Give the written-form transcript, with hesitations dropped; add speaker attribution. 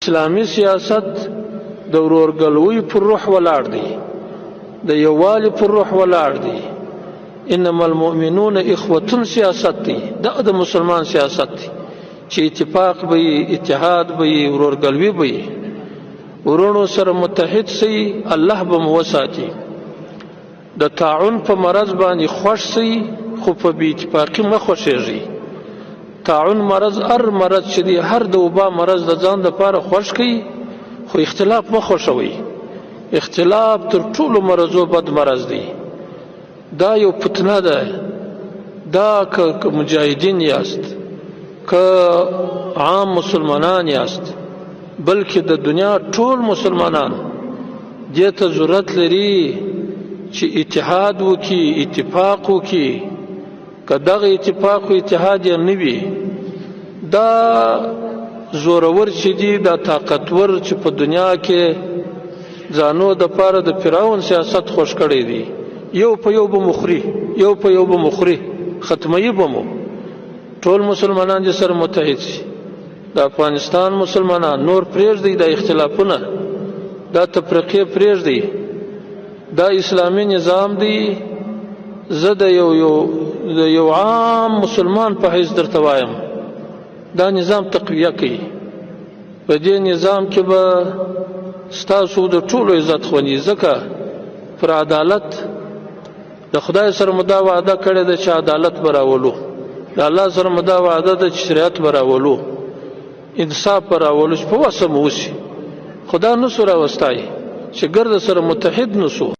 Speaker 1: اسلامي سیاست د ورورګلوۍ پر روح ولاړ دی، د یووالي پر روح ولاړ دی. انما المؤمنون اخوتون سیاست دی، دا د مسلمان سیاست دی چې اتفاق به وي، اتحاد به وي، ورورګلوي به وي. وروڼو سره متحد سئ، الله به مو وساتي. د طاعون په مرض باندې خوښ سئ، خو په بې اتفاقي مه خوښېږئ. طاعون مرض، هر مرض چې دی، هر د وبا مرض د ځان لپاره خوښ کړئ، خو اختلاف مه خوښوئ. اختلاف تر ټولو مرضو بد مرض دی. دا یو فتنه ده. دا که مجاهدین یاست، که عام مسلمانان یاست، بلکې د دنیا ټول مسلمانان دې ته ضرورت لري چې اتحاد وکړي، اتفاق وکړي. که دغه اتفاق او اتحاد یې نه وي، دا زورور چې دي، دا طاقتور چې په دنیا کې ځانو د پاره د فرعون سیاست خوښ کړی دی، یو په یو به مخري، یو په یو به مخري، ختموي به مو. ټول مسلمانان دې سره متحد شي. د افغانستان مسلمانان نور پرېږدئ دا اختلافونه، دا تفرقې پرېږدئ. دا اسلامي نظام دی. زه د یو یو د یو عام مسلمان په حیث درته وایم، دا نظام تقویه کوي. په دې نظام کې به ستاسو د ټولو عزت خوندي، ځکه پر عدالت د خدای سره مو دا وعده کړې ده چې عدالت به راولو، د الله سره مو دا وعده ده چې شریعت به راولو، انصاف به راولو، چې په وسه مو وشي. خدا نسو راوستای چې ګرد سره متحد نسو.